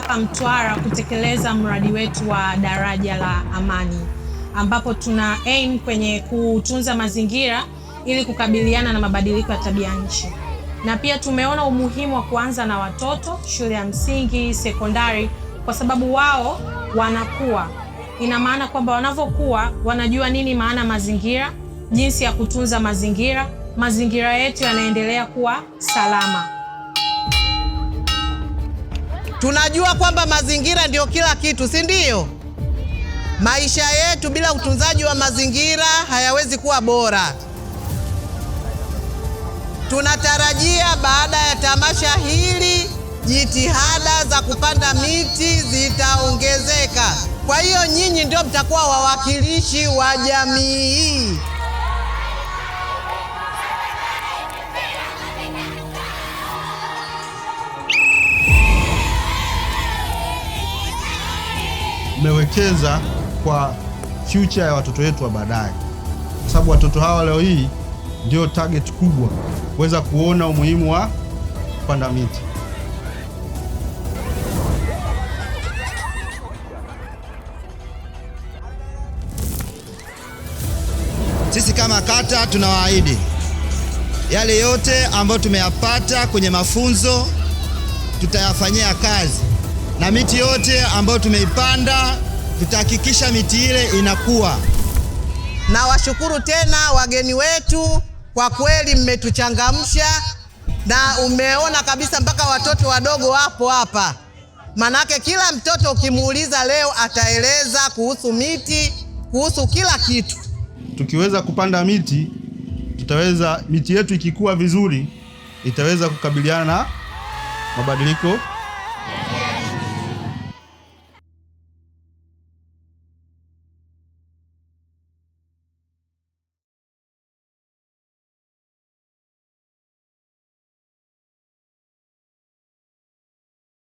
hapa Mtwara kutekeleza mradi wetu wa Daraja la Amani, ambapo tuna aim kwenye kutunza mazingira ili kukabiliana na mabadiliko ya tabia nchi. Na pia tumeona umuhimu wa kuanza na watoto shule ya msingi, sekondari, kwa sababu wao wanakuwa. Ina maana kwamba wanavyokuwa wanajua nini maana mazingira, jinsi ya kutunza mazingira, mazingira yetu yanaendelea kuwa salama. Tunajua kwamba mazingira ndio kila kitu, si ndio? Maisha yetu bila utunzaji wa mazingira hayawezi kuwa bora. Tunatarajia baada ya tamasha hili jitihada za kupanda miti zitaongezeka. Kwa hiyo nyinyi ndio mtakuwa wawakilishi wa jamii hii. Mmewekeza kwa future ya watoto wetu wa baadaye, kwa sababu watoto hawa leo hii ndio target kubwa kuweza kuona umuhimu wa kupanda miti. Sisi kama kata tunawaahidi yale yote ambayo tumeyapata kwenye mafunzo tutayafanyia kazi, na miti yote ambayo tumeipanda tutahakikisha miti ile inakuwa. Nawashukuru tena wageni wetu, kwa kweli mmetuchangamsha na umeona kabisa mpaka watoto wadogo wapo hapa. Manake kila mtoto ukimuuliza leo ataeleza kuhusu miti, kuhusu kila kitu. Tukiweza kupanda miti, tutaweza, miti yetu ikikua vizuri itaweza kukabiliana na mabadiliko